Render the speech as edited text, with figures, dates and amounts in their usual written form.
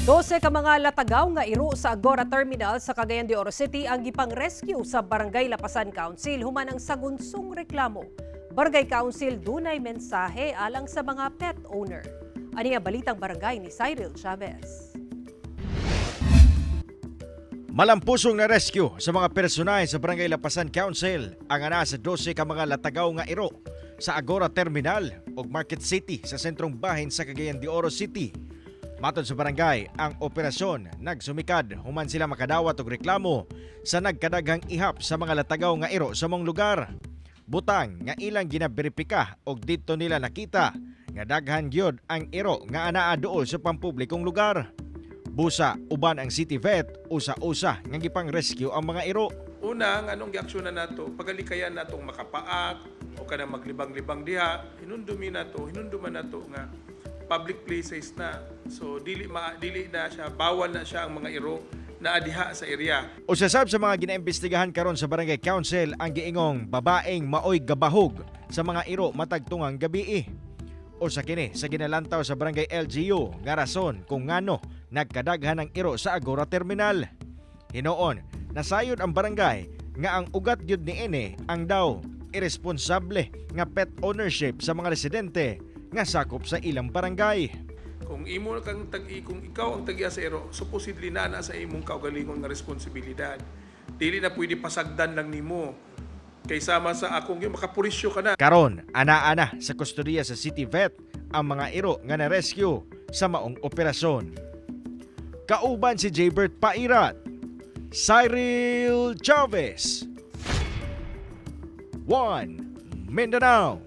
12 ka mga latagaw nga iro sa Agora Terminal sa Cagayan de Oro City ang gipang-rescue sa Barangay Lapasan Council human ang sagunsong reklamo. Barangay Council dunay mensahe alang sa mga pet owner. Ani ang balitang barangay ni Cyril Chavez. Malampusong na rescue sa mga personahe sa Barangay Lapasan Council ang ana sa 12 ka mga latagaw nga iro sa Agora Terminal ug Market City sa sentrong bahin sa Cagayan de Oro City. Matod sa barangay, ang operasyon nagsumikad human sila makadawat og reklamo sa nagkadaghang ihap sa mga latagaw nga iro sa maong lugar. Butang nga ilang ginaberipika og didto nila nakita nga daghan gyud ang iro nga anaa duol sa pampublikong lugar. Busa uban ang City Vet, usa-usa nga gipang-rescue ang mga iro. Una, nga anong giaksyonan nato, pagalikayan natong makapaak o kanang maglibang-libang diha, hinumdumi nato, hinumduman nato nga public places na. So dili na siya, bawal na siya ang mga iro na diha sa area. Usa sab sa mga ginaimbestigahan karon sa Barangay Council ang giingong babaeng maoy gabahog sa mga iro matag tungang gabii. Usa kini sa ginalantaw sa Barangay LGU nga rason kung ngano nagkadaghan ang iro sa Agora Terminal. Hinuon, nasayod ang barangay nga ang ugat gyud niini ang daw irresponsable nga pet ownership sa mga residente nga sakop sa ilang barangay. Kung ikaw ang tag-iya sa iro, supposedly na na sa imong kaugalingon nga responsibilidad. Dili na pwede pasagdan lang nimo. Kay sama sa akong yung makapurisyo ka na. Karon, ana-ana sa kustodiya sa City Vet ang mga iro nga na-rescue sa maong operasyon. Kauban si Jaybert Pairat, Cyril Chavez, 1 Mindanao.